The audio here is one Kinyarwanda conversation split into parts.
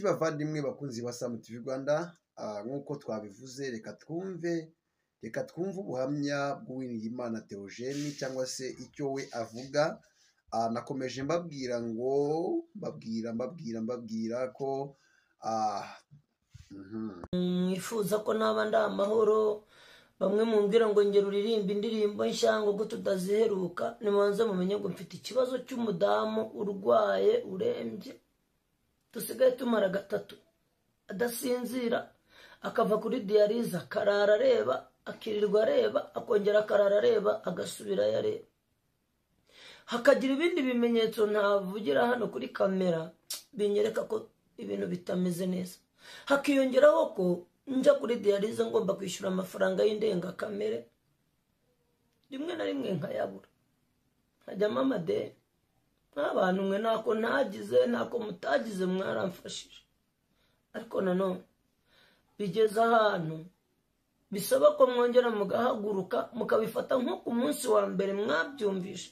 Bavandimwe bakunzi ba Sam TV Rwanda, nk'uko twabivuze, reka twumve ubuhamya bw'Uwiringiyimana Theogene cyangwa se icyo we avuga. Nakomeje mbabwira ngo mbabwira ko Mwifuza ko naba ndi amahoro. Bamwe mumbwira ngo ngera uririmba indirimbo nshya, ngo ko tutaziheruka. Nimubanze mumenye ngo mfite ikibazo cy'umudamu urwaye, urembye, dusigaye tumara 3 adasinzira, akava kuri dialyse akarara areba, akirirwa areba, akongera akarara areba, agasubirayo areba. Hakagira ibindi bimenyetso ntavugira hano kuri kamera binyereka ko ibintu bitameze neza. Hakiyongeraho ko njya kuri dialyse ngomba kwishyura amafaranga y'indengakamere, rimwe na rimwe nkayabura, nkajyamo amadeni. Nk'abantu mwe, ntako ntagize, ntako mutagize, mwaramfashije. Ariko nanone bigeze ahantu bisaba ko mwongera mugahaguruka, mukabifata nko ku munsi wa mbere mwabyumvishe,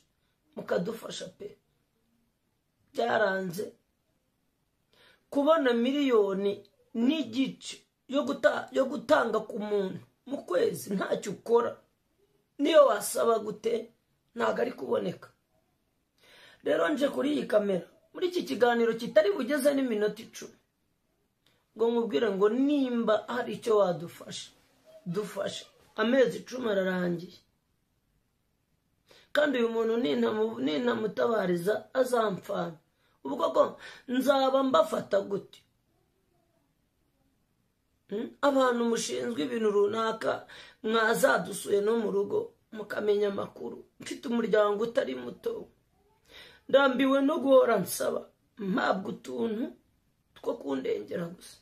mukadufasha pe. Byaranze kubona 1.5 miliyoni yo gutanga ku muntu mu kwezi ntacyo ukora, niyo wasaba gute ntabwo ari kuboneka. Rero nje kuri iyi kamera muri iki kiganiro kitari bugeze n'iminota 10 ngo nkubwire ngo nimba hari icyo wadufasha, dufashe. Amezi 10 ararangiye, kandi uyu muntu nintamutabariza azampfana. Ubwo ko nzaba mbafata gute? Abantu mushinzwe ibintu runaka, mwazadusuye no mu rugo mukamenya amakuru. Mfite umuryango utari muto, ndambiwe no guhora nsaba, mpabwa utuntu two kundengera gusa.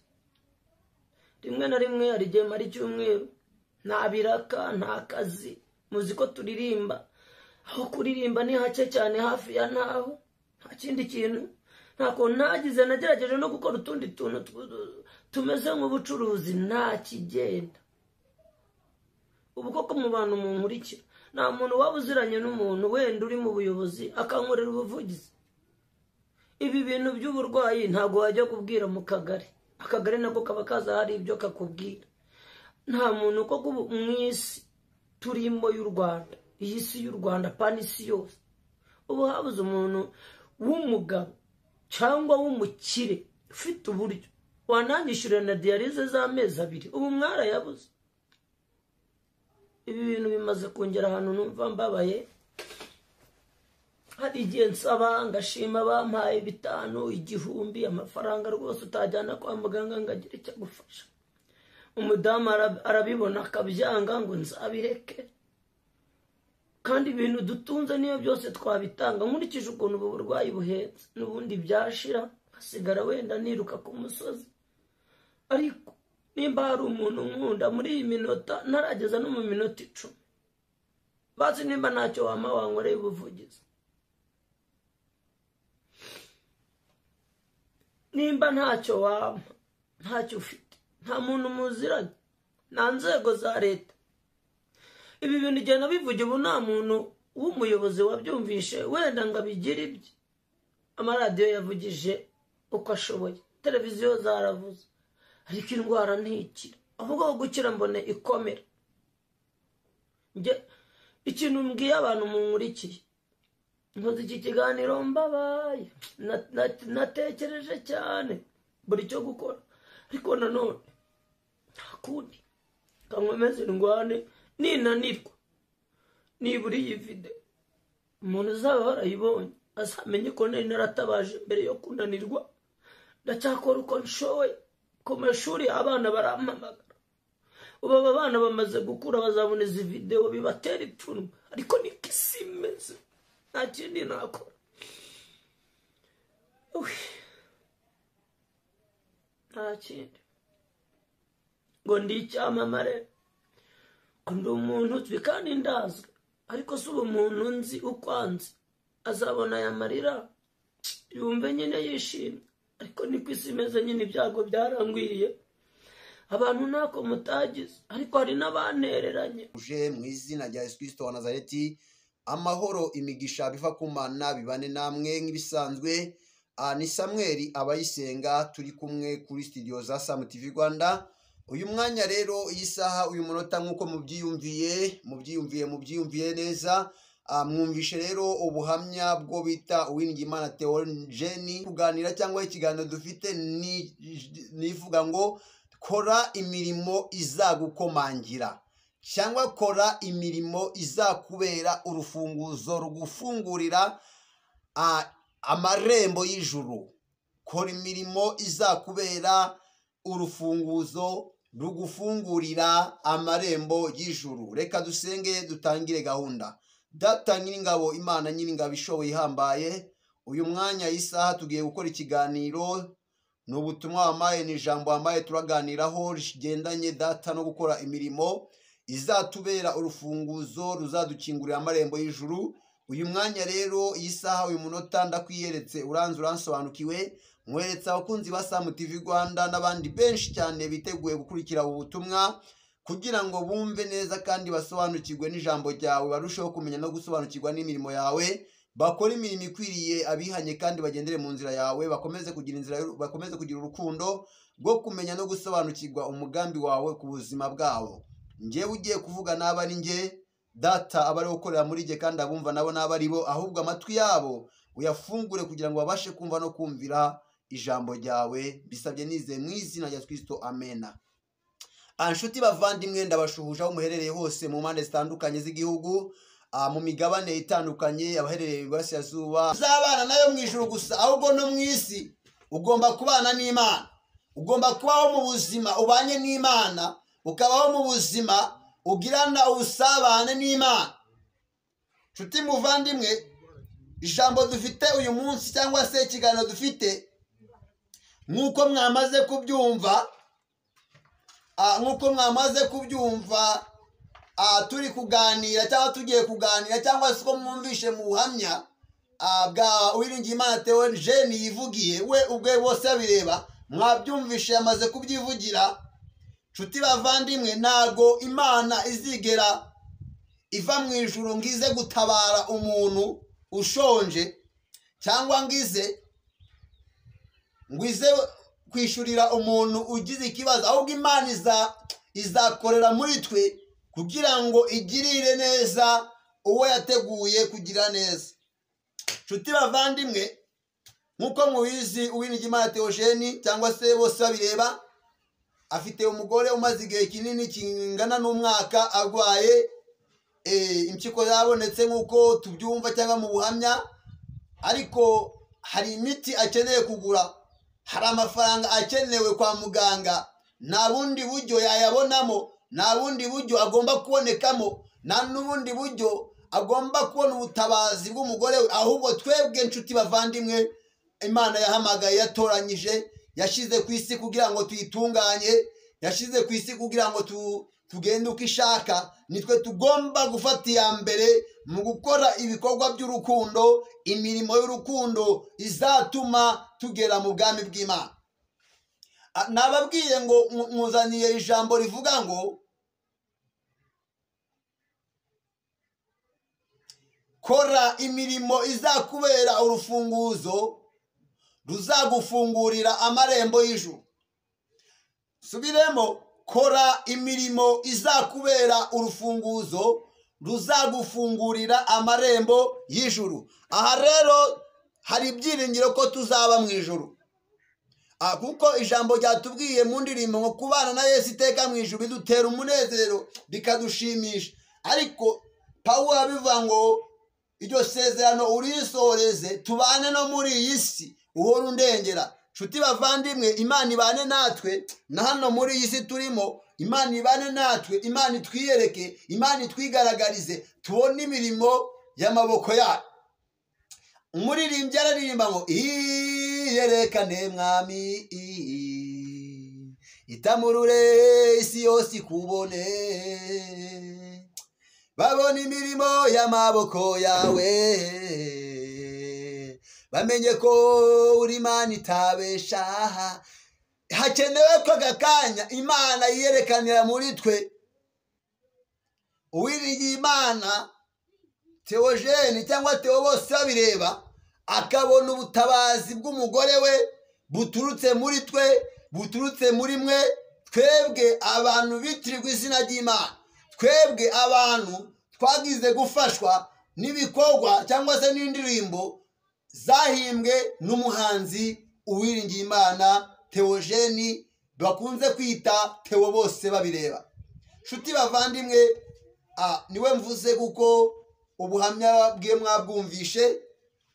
Rimwe na rimwe hari igihe mara icyumweru nta biraka, nta kazi. Muzi ko turirimba, aho kuririmba ni hake cyane, hafi ya ntaho, nta kindi kintu. Ntako ntagize, nagerageje no gukora utundi tuntu tumeze nk'ubucuruzi, nta kigenda. Ubu koko mu bantu munkurikira, nta muntu waba uziranye n'umuntu wenda uri mu buyobozi akankorera ubuvugizi? Ibi bintu by'uburwayi ntabwo wajya kubwira mu kagari, akagari nako kaba kaza hari ibyo kakubwira. Nta muntu koko ubu mu isi turimo y'u Rwanda, iyi si y'u Rwanda, pana isi yose, ubu habuze umuntu w'umugabo cyangwa w'umukire ufite uburyo wananyishyurira na dialyse z'amezi 2? Ubu mwarayabuze. Ibi bintu bimaze kongera ahantu numva mbabaye. Hari igihe nsaba ngashima bampaye 500, 1000, amafaranga rwose utajyana kwa muganga ngo agire icyo agufasha. Umudamu arabibona akabyanga ngo nzabireke, kandi ibintu dutunze niyo byose twabitanga. Nkurikije ukuntu ubu burwayi buhenze, n'ubundi byashira hasigara wenda niruka ku musozi. Ariko nimba hari umuntu nkunda muri iyi minota, ntarageza no mu minota 10, bazi nimba ntacyo wampa wankoreye ubuvugizi. Nimba ntacyo wampa, ntacyo ufite, nta muntu muziranye, nta nzego za leta, ibi bintu igenda bivuga. Ubu nta muntu w'umuyobozi wabyumvishe wenda ngo abigire ibye. Amaradiyo yavugije uko ashoboye, televiziyo zaravuze, ariko indwara ntikira, ahubwo aho gukira mbone ikomera. Njye ikintu mbwiye abantu munkurikiye, nkoze iki kiganiro mbabaye, natekereje cyane buri cyo gukora, ariko nanone nta kundi, kankomeze ndwane. Ninanirwa, nibura iyi video umuntu uzaba warayibonye azamenye ko nari naratabaje mbere yo kunanirwa. Ndacyakora uko nshoboye. Ku mashuri abana barampamagara. Ubu aba bana bamaze gukura, bazabona izi video bibatera ipfunwe, ariko niko isi imeze, nta kindi nakora. Uy. Nta kindi, ngo ndi icyamamare, ngo ndi umuntu uzwi kandi ndazwi, ariko si ubu umuntu nzi uko anzi azabona aya marira yumve nyine yishimye? Ariko niko isi imeze nyine, ibyago byarangwiriye. Abantu ntako mutagize, ariko hari n'abantereranye. Uje mu izina rya Yesu Kristo wa Nazareti, amahoro, imigisha biva ku Mana bibane namwe nk'ibisanzwe. Ni Samuel Abayisenga, turi kumwe kuri studio za Sam TV Rwanda. Uyu mwanya rero, iyi saha, uyu munota, nk'uko mubyiyumviye neza, mwumvishe rero ubuhamya bwo bita Uwiringiyimana Theogene. Kuganira cyangwa ikiganiro dufite nivuga ngo kora imirimo izagukomangira, cyangwa kora imirimo izakubera urufunguzo rugufungurira amarembo y'ijuru. Kora imirimo izakubera urufunguzo rugufungurira amarembo y'ijuru. Reka dusenge dutangire gahunda. Data Nyiringabo, Imana Nyiringabo ishoboye ihambaye, uyu mwanya, isaha tugiye gukora ikiganiro, ni ubutumwa wamaye, ni ijambo wamaye turaganiraho rigendanye, Data, no gukora imirimo izatubera urufunguzo ruzadukingurira amarembo y'ijuru. Uyu mwanya rero, iyi saha, uyu munota, ndakwiyeretse, uranze, uransobanukiwe. Nkweretse abakunzi ba Sam TV Rwanda n'abandi benshi cyane biteguye gukurikira ubu butumwa kugira ngo bumve neza kandi basobanukirwe n'ijambo ryawe, barusheho kumenya no gusobanukirwa n'imirimo yawe, bakore imirimo ikwiriye abihanye kandi bagendere mu nzira yawe, bakomeze kugira inzira, bakomeze kugira urukundo rwo kumenya no gusobanukirwa umugambi wawe ku buzima bwabo. Njyewe ugiye kuvuga naba ari njye, Data aba ari gukorera muri jye, kandi abumva nabo naba ari bo, ahubwo amatwi yabo uyafungure kugira ngo babashe kumva no kumvira ijambo ryawe. Bisabye nizeye mu izina rya Kristo, amena. Nshuti bavandimwe, ndabashuhuje aho muherereye hose mu mpande zitandukanye z'igihugu, mu migabane itandukanye, abaherereye iburasirazuba. Uzabana nayo mu ijuru gusa, ahubwo no mu isi ugomba kubana n'Imana, ugomba kubaho mu buzima ubanye n'Imana, ukabaho mu buzima ugirana ubusabane n'Imana. Nshuti muvandimwe, ijambo dufite uyu munsi cyangwa se ikiganiro dufite, nk'uko mwamaze kubyumva, turi kuganira cyangwa tugiye kuganira, cyangwa se uko mwumvishe mu buhamya bwa Uwiringiyimana Theogene yivugiye we ubwe, bose babireba, mwabyumvishe, yamaze kubyivugira. Nshuti bavandimwe, ntago Imana izigera iva mu ijuru ngo ize gutabara umuntu ushonje, cyangwa ngo ize kwishyurira umuntu ugize ikibazo, ahubwo Imana izakorera muri twe kugira ngo igirire neza uwo yateguye kugira neza. Nshuti bavandimwe, nk'uko mubizi, Uwiringiyimana Theogene cyangwa se bose babireba afite umugore umaze igihe kinini kingana n'umwaka arwaye impyiko yabonetse, nk'uko tubyumva cyangwa mu buhamya. Ariko hari imiti akeneye kugura, hari amafaranga akenewe kwa muganga, nta bundi buryo yayabonamo, nta bundi buryo agomba kubonekamo, nta n'ubundi buryo agomba kubona ubutabazi bw'umugore we, ahubwo twebwe nshuti bavandimwe Imana yahamagaye, yatoranyije, yashyize ku isi kugira ngo tuyitunganye, yashyize ku isi kugira ngo tugende uko ishaka, nitwe tugomba gufata iya mbere mu gukora ibikorwa by'urukundo, imirimo y'urukundo izatuma tugera mu bwami bw'Imana. Nababwiye ngo mwuzaniye ijambo rivuga ngo kora imirimo izakubera urufunguzo ruzagufungurira amarembo y'ijuru. Subiremo: kora imirimo izakubera urufunguzo ruzagufungurira amarembo y'ijuru. Aha rero hari ibyiringiro ko tuzaba mu ijuru, kuko ijambo ryatubwiye mu ndirimbo ngo kubana na Yesu iteka mu ijuru bidutera umunezero, bikadushimisha. Ariko Pawulo abivuga ngo iryo sezerano urisoreze tubane no muri iyi si uhora undengera. Nshuti bavandimwe, Imana ibane natwe na hano muri iyi si turimo, Imana ibane natwe, Imana itwiyereke, Imana itwigaragarize, tubone imirimo y'amaboko yayo. Umuririmbyi araririmba ngo iyerekane Mwami, itamurure isi yose ikubone, babona imirimo y'amaboko yawe, bamenye ko uri Imana itabesha. Hakenewe ko aka kanya Imana yiyerekanira muri twe. Uwiringiye Imana Theogene cyangwa Theo bose babireba akabona ubutabazi bw'umugore we buturutse muri twe, buturutse muri mwe, twebwe abantu bitirirwa izina ry'Imana, twebwe abantu twagize gufashwa n'ibikorwa cyangwa se n'indirimbo zahimbwe n'umuhanzi Uwiringiyimana Theogene, bakunze kwita Theo bose babireba. Nshuti bavandimwe, niwe mvuze kuko ubuhamya bwe mwabwumvishe,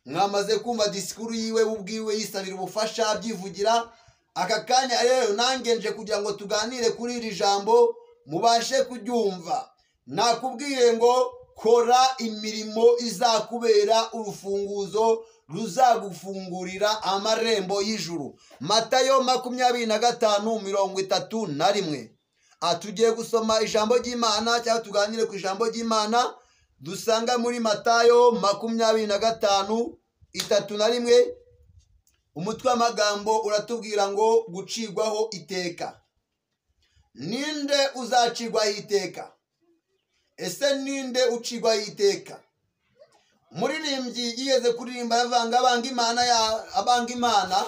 mwamaze kumva disikuru yiwe ubwiwe yisabira ubufasha abyivugira. Aka kanya rero nanjye nje kugira ngo tuganire kuri iri jambo mubashe kuryumva. Nakubwiye ngo kora imirimo izakubera urufunguzo ruzagufungurira amarembo y'ijuru. Matayo 25:31. Tugiye gusoma ijambo ry'Imana cyangwa tuganire ku ijambo ry'Imana dusanga muri Matayo 25:31. Umutwe w'amagambo uratubwira ngo gucirwaho iteka. Ninde uzacirwaho iteka? Ese ninde ucirwaho iteka? Umuririmbyi yigeze kuririmba avanga abanga Imana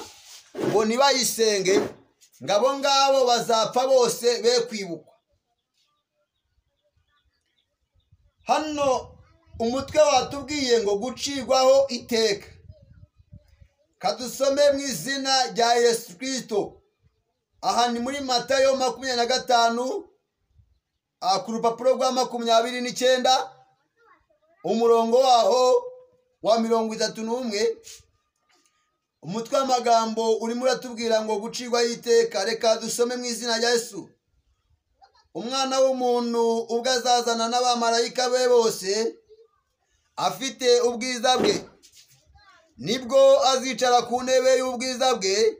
ngo ntibayisenge, ngo abo ngabo bazapfa bose be kwibukwa. Hano umutwe watubwiye ngo gucirwaho iteka. Kadusome mu izina rya Yesu Kristo. Aha ni muri Matayo 25 ku rupapuro rwa 29, umurongo waho wa 31. Umutwe w'amagambo urimo uratubwira ngo gucirwaho iteka. Reka dusome mu izina rya Yesu. Umwana w'umuntu ubwo azazana n'abamarayika be bose afite ubwiza bwe, nibwo azicara ku ntebe y'ubwiza bwe,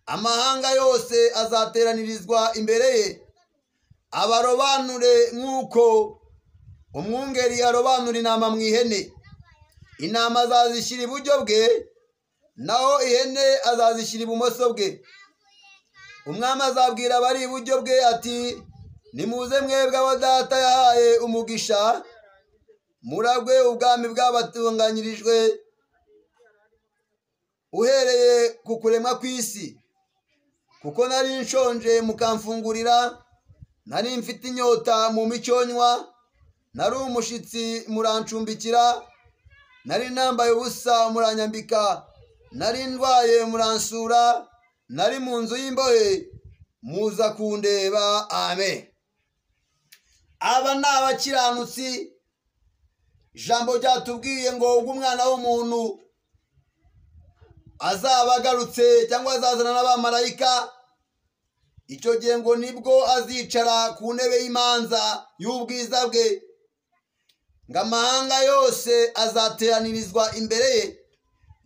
amahanga yose azateranirizwa imbere ye, abarobanure nk'uko umwungeri arobanura intama mu ihene. Intama azazishyira iburyo bwe, naho ihene azazishyira ibumoso bwe. Umwami azabwira abari iburyo bwe ati: nimuze mwebwe abo Data yahaye umugisha, muragwe ubwami bwabatunganyirijwe uhereye ku kuremwa kw'isi. Kuko nari nshonje mukamfungurira, nari mfite inyota mu micyonywa, nari umushitsi murancumbikira, nari nambaye ubusa muranyambika, nari ndwaye muransura, nari mu nzu y'imbohe muza kundeba. Amen. Aba ni abakiranutsi. Ijambo ryatubwiye ngo ubwo umwana w'umuntu azaba agarutse cyangwa azazana n'abamarayika, icyo gihe ngo nibwo azicara ku ntebe y'imanza y'ubwiza bwe, ngo amahanga yose azateranirizwa imbere ye,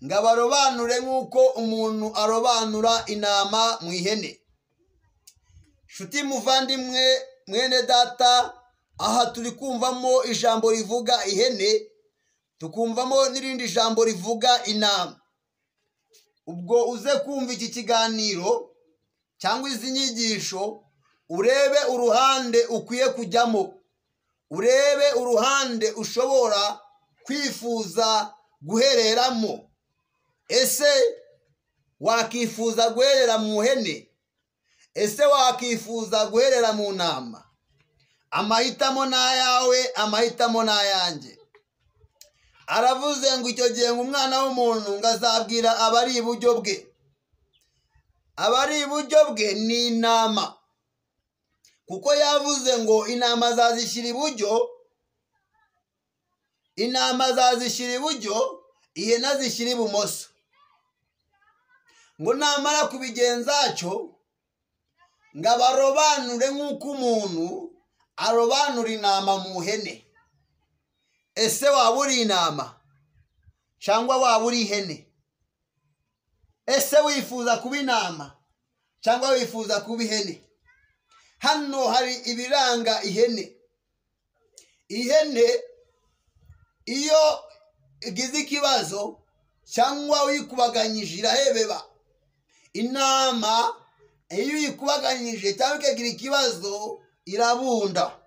ngo abarobanure nk'uko umuntu arobanura intama mu ihene. Nshuti muvandimwe mwene data, aha turi kumvamo ijambo rivuga ihene, tukumvamo n'irindi jambo rivuga intama. Ubwo uze kumva iki kiganiro cyangwa izi nyigisho, urebe uruhande ukwiye kujyamo, urebe uruhande ushobora kwifuza guhereramo. Ese wakifuza guherera mu hene? Ese wakifuza guherera mu ntama? Amahitamo ni ayawe, amahitamo ni ayanjye. Aravuze ngo icyo gihe ngo umwana w'umuntu ngo azabwira abari iburyo bwe. Abari iburyo bwe ni intama, kuko yavuze ngo intama azazishyira iburyo, intama azazishyira iburyo, ihene azishyira ibumoso. Ngo namara kubigenza atyo, ngo abarobanure nk'uko umuntu arobanura intama mu hene. Ese waba uri intama cyangwa waba uri ihene? Ese wifuza kuba intama cyangwa wifuza kuba ihene? Hano hari ibiranga ihene. Ihene iyo igize ikibazo cyangwa uyikubaganyije irahebeba. Intama iyo uyikubaganyije cyangwa ikagira ikibazo irabunda.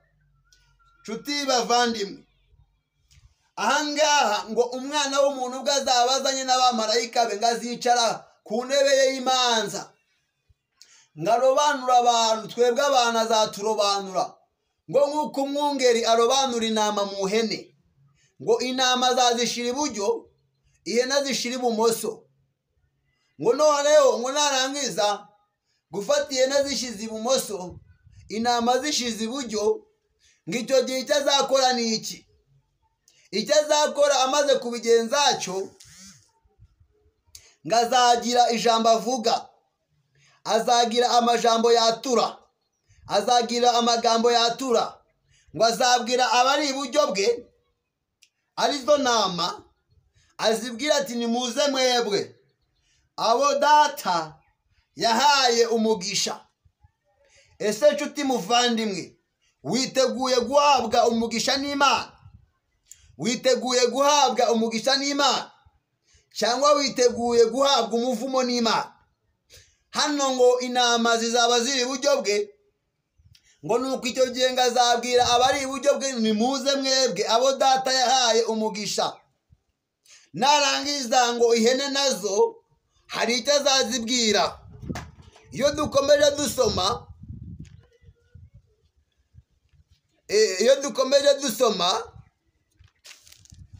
Nshuti bavandimwe, Ahangaha ngo umwana w'umuntu ubwo azaba azanye n'abamarayika be, ngo azicara ku ntebe ye y'imanza, ngo arobanura abantu. Twebwe abantu azaturobanura, ngo nk'uko umwungeri arobanura intama mu hene, ngo intama azazishira iburyo, ihene azishira ibumoso. Ngo noneho ngo narangiza gufata ihene azishyize ibumoso, intama zishize iburyo, ngo icyo gihe icyo azakora ni iki? Icyo azakora amaze kubigenza atyo, ngo azagira ijambo avuga, azagira amajambo yatura, azagira amagambo yatura. Ngo azabwira abari iburyo bwe, arizo ntama, azibwira ati nimuze mwebwe abo data yahaye umugisha. Ese nshuti muvandimwe, witeguye guhabwa umugisha n'Imana? Witeguye guhabwa umugisha n'Imana cyangwa witeguye guhabwa umuvumo n'Imana? Hano ngo intama zizaba ziri iburyo bwe, ngo nuko icyo gihe ngo azabwira abari iburyo bwe, nimuze mwebwe abo data yahaye umugisha. Narangiza ngo ihene nazo hari icyo azazibwira. Iyo dukomeje dusoma,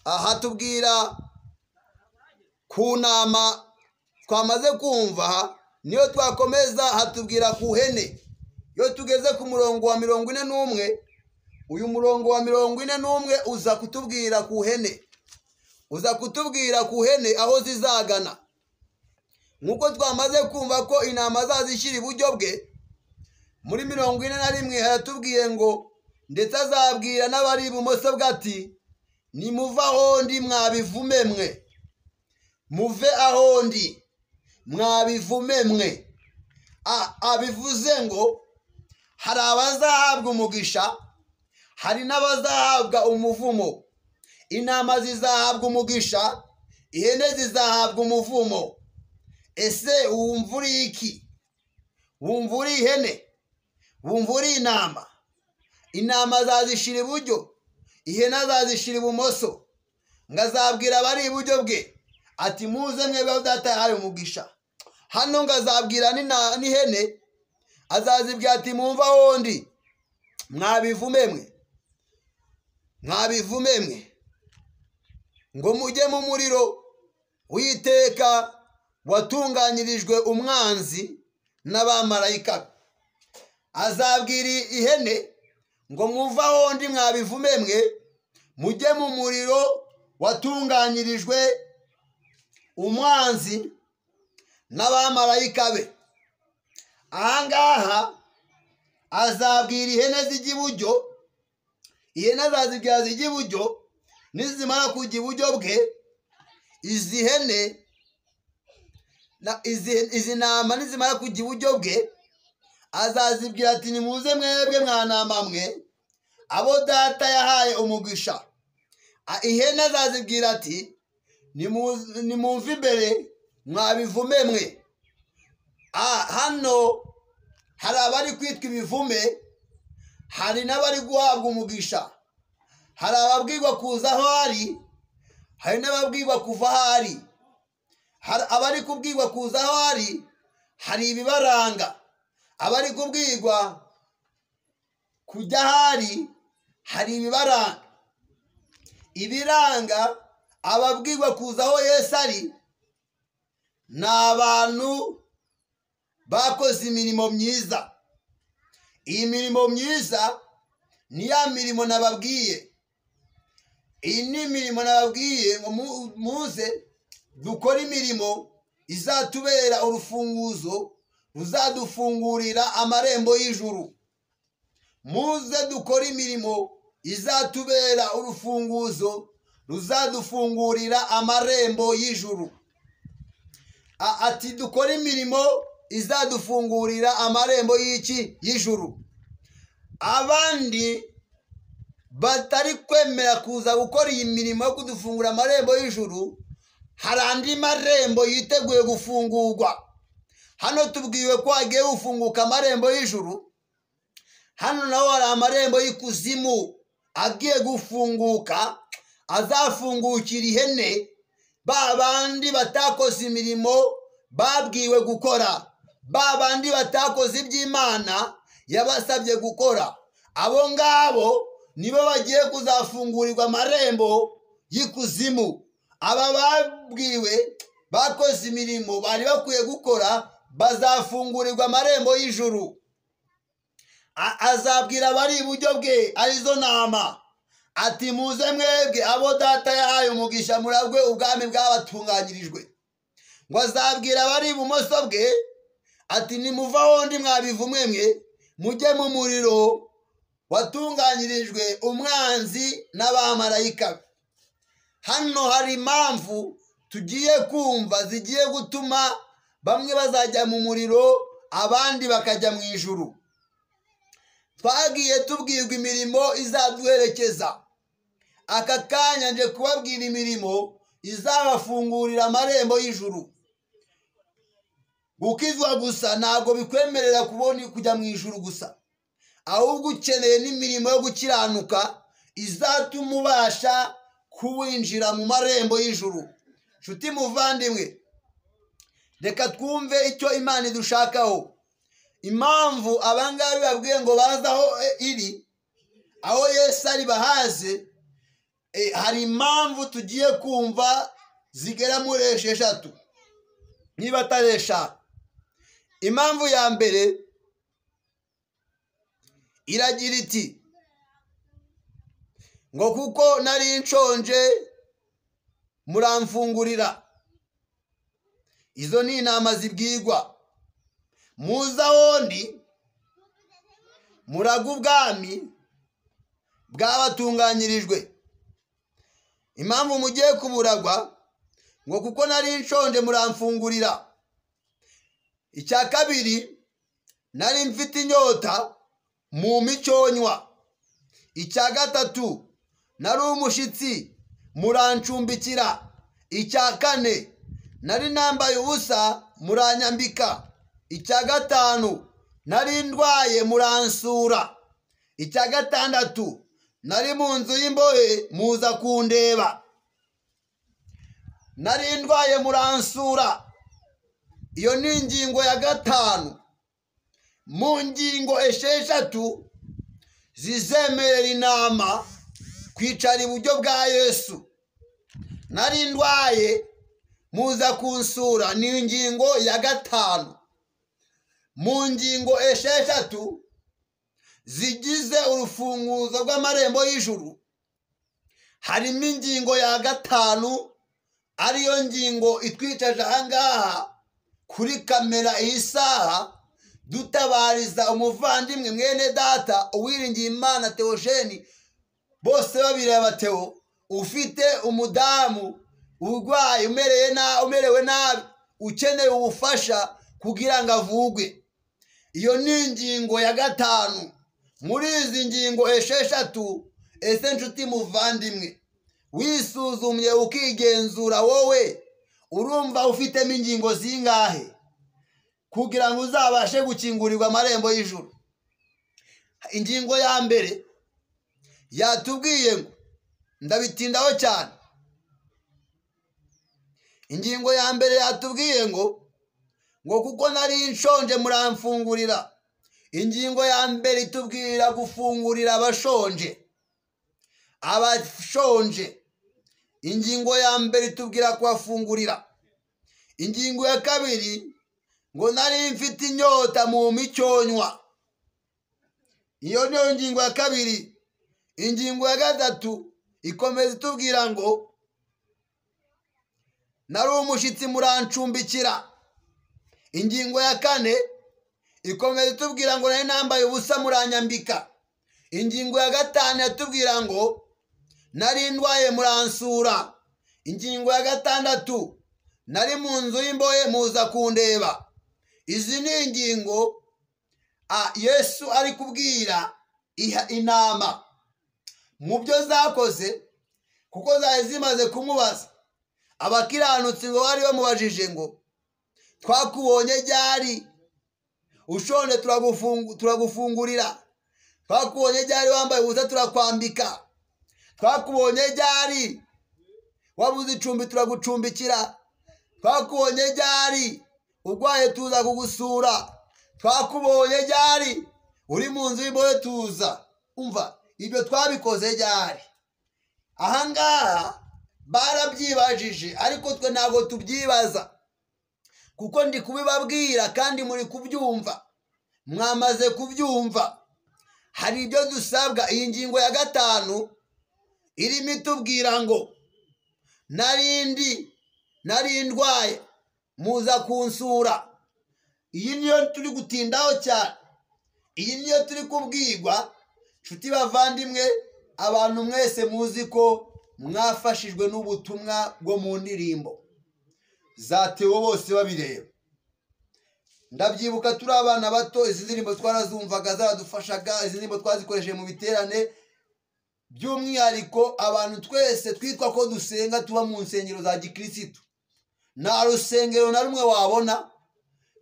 aha tubwira ku ntama twamaze kumva, niyo twakomeza hatubwira ku hene. Iyo tugeze ku murongo wa 41, uyu murongo wa 41 uza kutubwira ku hene, uza kutubwira ku hene aho zizagana. Nk'uko twamaze kumva ko intama azazishyira iburyo bwe, muri 41 haratubwiye ngo ndetse azabwira n'abari ibumoso bwe ati nimuve aho ndi mwabivume mwe, muve aho ndi mwabivume mwe. Abivuze ngo hari abazahabwa umugisha, hari n'abazahabwa umuvumo. Intama zizahabwa umugisha, ihene zizahabwa umuvumo. Ese wumva uri iki? Wumva uri ihene? Wumva uri intama? Intama azazishira iburyo, ihene azazishira ibumoso. Ngo azabwira abari iburyo bwe ati muze mwebwe data yahaye umugisha. Hano ngo azabwira n'ihene, azazibwira ati mumva aho ndi mwabivume mwe, mwabivume mwe, ngo mujye mu muriro w'iteka watunganyirijwe umwanzi n'abamarayika. Azabwira ihene ngo muve aho ndi mwabivume mwe, mujye mu muriro watunganyirijwe umwanzi n'abamarayika be. Ahangaha azabwira ihene zijya iburyo, ihene azazibwira zijya iburyo, nizimara kujya iburyo bwe, izi hene izi ntama nizimara kujya iburyo bwe, azazibwira ati nimuze mwebwe mwa mwe abo data yahaye umugisha. Ihene azazibwira ati nimumve imbere mwabivume mwe. Hano hari abari kwitwa ibivume, hari n'abari guhabwa umugisha, hari ababwirwa kuza aho ari, hari n'ababwirwa kuva aho ari. Hari abari kubwirwa kuza aho ari, hari ibibaranga. Abari kubwirwa kujya aho ari, hari ibibaranga. Ibiranga ababwirwa kuza aho Yesu ari ni abantu bakoze imirimo myiza. Iyi mirimo myiza ni ya mirimo nababwiye. Iyi ni imirimo nababwiye ngo muze dukore imirimo izatubera urufunguzo ruzadufungurira amarembo y'ijuru. Muze dukore imirimo izatubera urufunguzo ruzadufungurira amarembo y'ijuru. Ati dukore imirimo izadufungurira amarembo y'iki? Y'ijuru. Abandi batari kwemera kuza gukora iyi mirimo yo kudufungura amarembo y'ijuru, hari andi marembo yiteguye gufungurwa. Hano tubwiwe ko hagiye gufunguka amarembo y'ijuru, hano naho hari amarembo y'ikuzimu agiye gufunguka, Azafungukira ihene ba bandi batakoze imirimo babwiwe gukora, ba bandi batakoze iby'Imana yabasabye gukora. Abo ngabo nibo bagiye kuzafungurirwa amarembo y'ikuzimu. Aba babwiwe bakoze imirimo bari bakwiye gukora bazafungurirwa amarembo y'ijuru. Azabwira abari iburyo bwe, arizo ntama, ati muze mwebwe abo data yahaye umugisha, muragwe ubwami bwabatunganyirijwe. Ngo azabwira abari ibumoso bwe ati nimuvaho ndi mwabivumwe mwe, mujye mu muriro watunganyirijwe umwanzi n'abamarayika. Hano hari impamvu tugiye kumva zigiye gutuma bamwe bazajya mu muriro abandi bakajya mu ijuru. Twagiye tubwirwa imirimo izaduherekeza. Aka kanya nje kubabwira imirimo izabafungurira amarembo y'ijuru. Gukizwa gusa ntabwo bikwemerera kubona kujya mu ijuru gusa, ahubwo ukeneye n'imirimo yo gukiranuka izatuma ubasha kuwinjira mu marembo y'ijuru. Nshuti muvandimwe, reka twumve icyo Imana idushakaho. Impamvu abangabi babwiye ngo baze aho iri, aho Yesu ari bahaze, hari impamvu tugiye kumva zigera muri 6 niba atari 5. Impamvu ya mbere iragira iti ngo kuko nari nshonje muramfungurira. Izo ni intama zibwirwa. Muza wondi muraga ubwami bwabatunganyirijwe. Impamvu mugiye kuburagwa ngo kuko nari nshonje muramfungurira. Icya kabiri, nari mfite inyota mu micyonywa. Icya gatatu, nari umushitsi murancumbikira. Icya kane, nari nambaye ubusa muranyambika. Icya gatanu, nari ndwaye muransura. Icya gatandatu, nari mu nzu y'imbohe muza kundeba. Nari ndwaye muransura. Iyo ni ingingo ya 5 mu ngingo 6 zizemerera inama kwicara iburyo bwa Yesu. Nari ndwaye muza kunsura ni ingingo ya 5 mu ngingo 6 zigize urufunguzo rw'amarembo y'ijuru. Harimo ingingo ya 5 ariyo ngingo itwicaje ahangaha kuri kamera iyi saha, dutabariza umuvandimwe mwene data Uwiringiye Imana Theogene, bose babireba Theo, ufite umudamu urwaye umerewe nabi, ukeneye ubufasha kugira ngo avugwe. Iyo ni ingingo ya 5 muri izi ngingo 6. Ese nshuti muvandimwe, wisuzumye ukigenzura wowe, urumva ufitemo ingingo zingahe kugira ngo uzabashe gukingurirwa amarembo y'ijuru? Ingingo ya mbere yatubwiye ngo, ndabitindaho cyane. Ingingo ya mbere yatubwiye ngo kuko nari nshonje muramfungurira. Ingingo ya mbere itubwira gufungurira abashonje. Abashonje. Ingingo ya mbere itubwira kubafungurira. Ingingo ya kabiri ngo nari mfite inyota mu micyonywa. Iyo niyo ngingo ya kabiri. Ingingo ya gatatu ikomeza itubwira ngo nari umushitsi murancumbikira. Ingingo ya kane ikomeza itubwira ngo nari nambaye ubusa muranyambika. Ingingo ya gatanu yatubwira ngo nari ndwaye muransura. Ingingo ya gatandatu nari mu nzu y'imbohe muza kundeba. Izi ni ingingo Yesu ari kubwira inama mu byo zakoze, kuko zari zimaze kumubaza. Abakiranutsi ngo bari bamubajije ngo twakubonye ryari ushonje turagufungurira, twakubonye ryari wambaye ubusa turakwambika, Twakubonye ryari wabuze icumbi turagucumbikira? Twakubonye ryari urwaye tuza kugusura? Twakubonye ryari uri mu nzu y'imbohe tuza? Umva, ibyo twabikoze ryari? Ahangaha barabyibajije, ariko twe ntabwo tubyibaza, kuko ndi kubibabwira kandi muri kubyumva, mwamaze kubyumva. Hari ibyo dusabwa. Iyi ngingo ya 5 irimo itubwira ngo nari ndwaye muza kunsura. Iyi niyo turi gutindaho cyane, iyi niyo turi kubwirwa. Nshuti bavandimwe, abantu mwese muzi ko mwafashijwe n'ubutumwa bwo mu ndirimbo za Theo bose babireba. Ndabyibuka turi abana bato, izi ndirimbo twarazumvaga, zaradufashaga. Izi ndirimbo twazikoresheje mu biterane, by'umwihariko abantu twese twitwa ko dusenga tuba mu nsengero za gikirisitu. Nta rusengero na rumwe wabona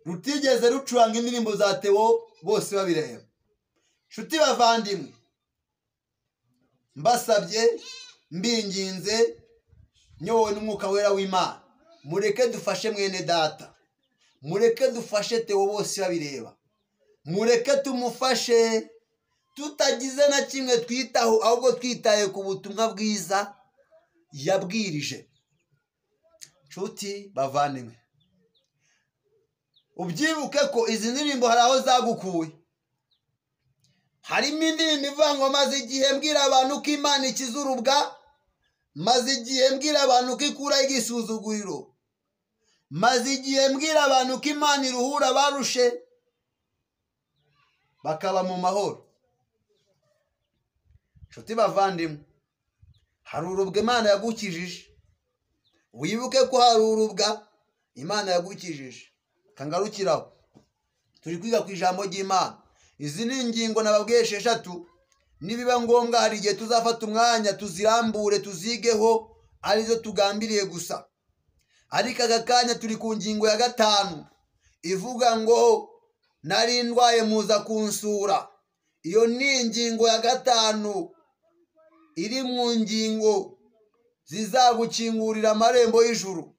rutigeze rucuranga indirimbo za Theo bose babireba. Nshuti bavandimwe, mbasabye, mbinginze, nyobowe n'Umwuka Wera w'Imana, mureke dufashe mwene data, mureke dufashe Theo bose babireba, mureke tumufashe tutagize na kimwe twitaho, ahubwo twitaye ku butumwa bwiza yabwirije. Nshuti bavandimwe, ubyibuke ko izi ndirimbo hari aho zagukuye. Harimo indirimbo ivuga ngo maze igihe mbwira abantu ko Imana ikiza urubwa, maze igihe mbwira abantu ko ikuraho igisuzuguriro, maze igihe mbwira abantu ko Imana iruhura abarushe bakaba mu mahoro. Nshuti bavandimwe, hari urubwa Imana yagukijije. Wibuke ko hari urubwa Imana yagukijije. Kangarukiraho, turi kwiga ku ijambo ry'Imana. Izi ni ingingo nababwiye 6. Nibiba ngombwa hari igihe tuzafata umwanya tuzirambure, tuzigeho, arizo tugambiriye gusa. Ariko aka kanya turi ku ngingo ya 5 ivuga ngo nari ndwaye muza kunsura. Iyo ni ingingo ya 5 iri mu ngingo zizagukingurira amarembo y'ijuru.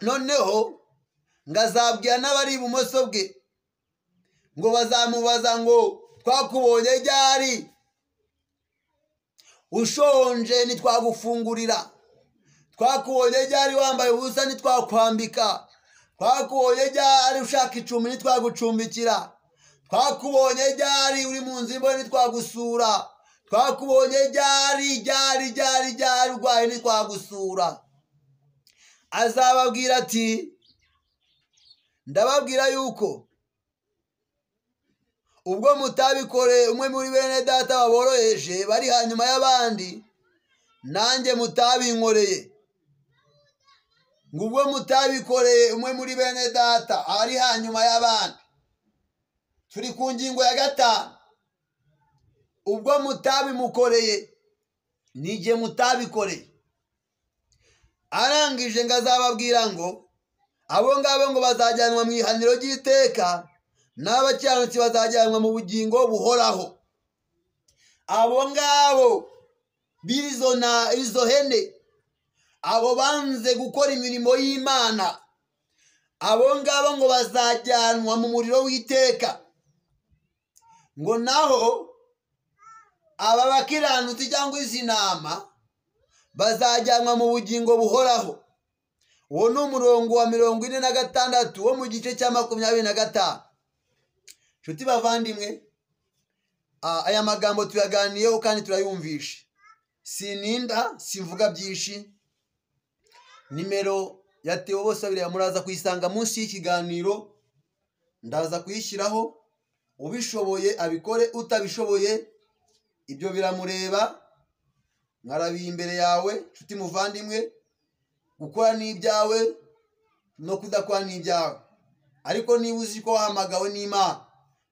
Noneho ngazabwira n'abari ibumoso bwe ngo bazamubaza ngo twakubonye ryari ushonje ntitwagufungurira, twakubonye ryari wambaye ubusa ntitwakwambika, twakubonye ryari ushaka icumbi ntitwagucumbikira, twakubonye ryari uri mu nzu imbohe ntitwagusura, twakubonye ryari ryari ryari ryari urwaye ntitwagusura. Azababwira ati ndababwira yuko ubwo mutabikoreye umwe muri bene data baboroheje bari hanyuma y'abandi, nanjye mutabinkoreye. Ngo ubwo mutabikoreye umwe muri bene data ari hanyuma y'abandi. Turi ku ngingo ya 5. Ubwo mutabimukoreye, nijye mutabikoreye. Arangije ngo azababwira ngo abo ngabo ngo bazajyanwa mu ihaniro ry'iteka, n'abakiranutsi bazajyanwa mu bugingo buhoraho. Abo ngabo b'izo na izo hene, abo banze gukora imirimo y'Imana, abo ngabo ngo bazajyanwa mu muriro w'iteka. Ngo naho aba bakiranutsi cyangwa izi ntama bazajyanwa mu bugingo buhoraho. Uwo ni umurongo wa 46 wo mu gice cya 25. Nshuti bavandimwe, aya magambo tuyaganiyeho kandi turayumvishe. Sininda, simvuga byinshi. Nimero ya Theo Bosebabireba muraza kuyisanga munsi y'ikiganiro, ndaza kuyishyiraho. Ubishoboye abikore, utabishoboye ibyo biramureba. Nkarabiye imbere yawe nshuti muvandimwe, gukora n'ibyawe no kudakora n'ibyawe. Ariko niba uzi ko wahamagawe n'Imana,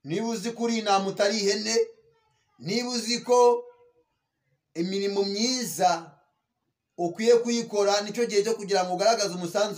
niba uzi ko uri intama utari ihene, niba uzi ko imirimo myiza ukwiye kuyikora, nicyo gihe cyo kugira ngo ugaragaze umusanzu.